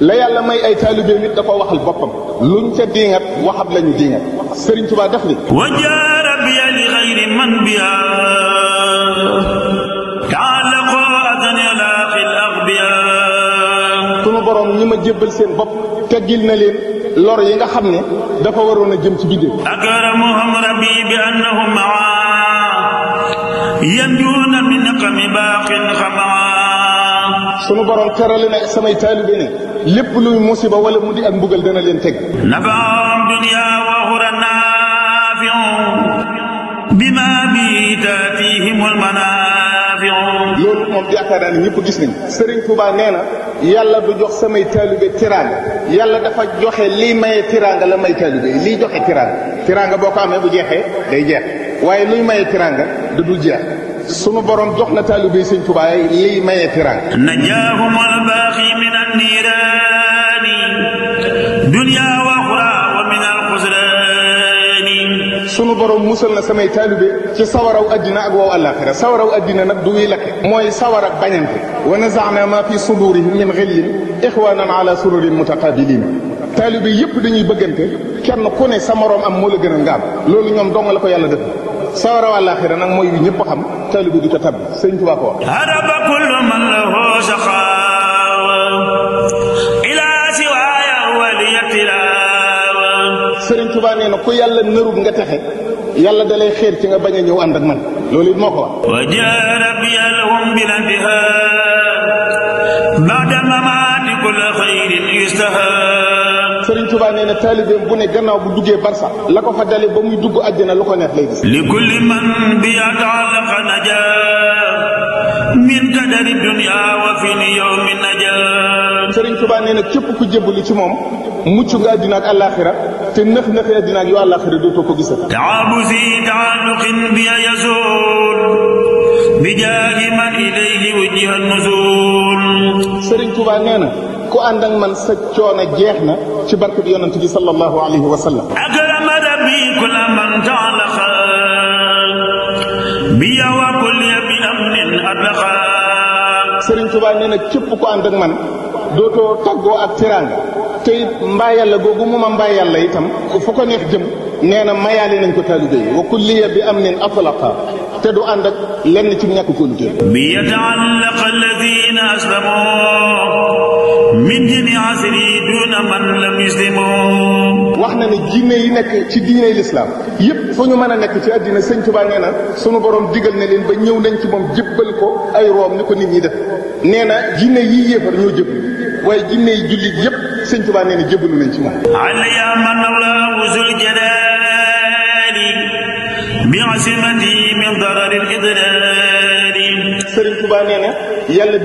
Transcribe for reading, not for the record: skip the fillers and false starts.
la yàlla may ay taalibe nit dafa waxal boppam luñ ca diingat waxab lañu diingat Sëriñ Tuubaa def ni wajaa rabbiya li xayri man biha ta'allaqu adani alaqil aghbiya sunu borom ñi ma jébbal seen bopp teggil na leen lor yi nga xam ne dafa waroon a jëm ci biddew akramuhum rabbi bi annahum maa yanjuuna min naqami baaqin xamaa sunu borom terale na samay taalibe ne lépp luy musiba wala mu di ak mbugal dana leen teg nafaam dunya wa uxra naafi'u bima bi taatihimul manaafi'u loolu moom yaakaar naa ne ñëpp gis nañ Sëriñ Tuubaa nee na yàlla du jox samay taalibe tiraanga yàlla dafa joxe lii maye tiraanga la may taalibe yi lii joxe tiraanga boo ko amee bu jeexee day jeex waaye luy maye tiraanga du dul jeex sunu borom jox na taalibe Sëriñ Tuubaa lii maye tiraanga najaahumul baaqi min an-niiraani dunya wa uxra wa min al-xusraani sunu borom musal na samay taalibe ci sawaraw addina ak wow àllaaxira sawaraw addina nag du wiy lakke mooy sawar ak bañante wa nazaana ma fi sudurihim min xillin ixwanan ala sururin mutaqabilin taalibe yépp dañuy bëggante kenn ku ne sa moroom am moo la gën a ngaam loolu ñoom dong la ko yàlla def sawaraw àllaaxira nag mooy yu ñëpp xam taalibe du ca tabbi Sëriñ Tuubaa ko wax haraba kullu man lahu shaqaawa ilaa siwaaya waliyattilaawa Sëriñ Tuubaa nee na ku yàlla nërub nga texe yàlla dalay xeer ci nga bañ a ñëw ànd ak man loolu it moo ko wax wa jaa rabbiya lahum bil intihaa ba'da mamaati kulli xayrin yustahaa Sëriñ Tuubaa nee na taalibeem bu ne gannaaw bu duggee barsax la ko fa dale ba muy dugg àjjana lu ko neex lay gis li kulli man bi ta'allaqa najaa min kadari dunya wa fi yawmi najaa Sëriñ Tuubaa nee na képp ku jébbalu ci moom mucc nga àddina ak àllaaxira te nëx-nëxi àddina ak yu àllaaxira dootoo ko gisal ta'abusi ta'alluqin bi yazul bi jaahi man ilayhi wujjiha nuzul Sëriñ Tuubaa nee na ku ànd ak man sa coono jeex na ci barke bi yonent bi sallallahu alayhi wa sallam akrama rabbi kulla man ta'allaqa bi wa kulli bi amnin atlaqa Sëriñ Tuubaa nee na képp ku ànd ak man dootoo taggoo ak teraanga te it mbaa yàlla googu mu ma mbaa yàlla itam fu ko neex jëm nee na mayaale nañ ko taalibe yi wa kulliya bi amnin atlaqa te du ànd ak lenn ci ñàkk ko luté bi yata'allaqa alladhina aslamu min dini asri duna man lam yuslimu wax na ne jinne yi nekk ci diiney lislaam yépp fu ñu mën a nekk ci àddina Sëriñ Tuubaa nee na sunu borom digal na leen ba ñëw nañ ci moom jébbal ko ay room ni ko nit ñi def nee na jinne yi yéefar ñoo jébbalu waaye jinne yi jullit yépp Sëriñ Tuubaa nee na jébbalu nañ ci moom alaya man allahu zul jalali bi asimati min darari al idlali Sëriñ Tuubaa nee na yàlla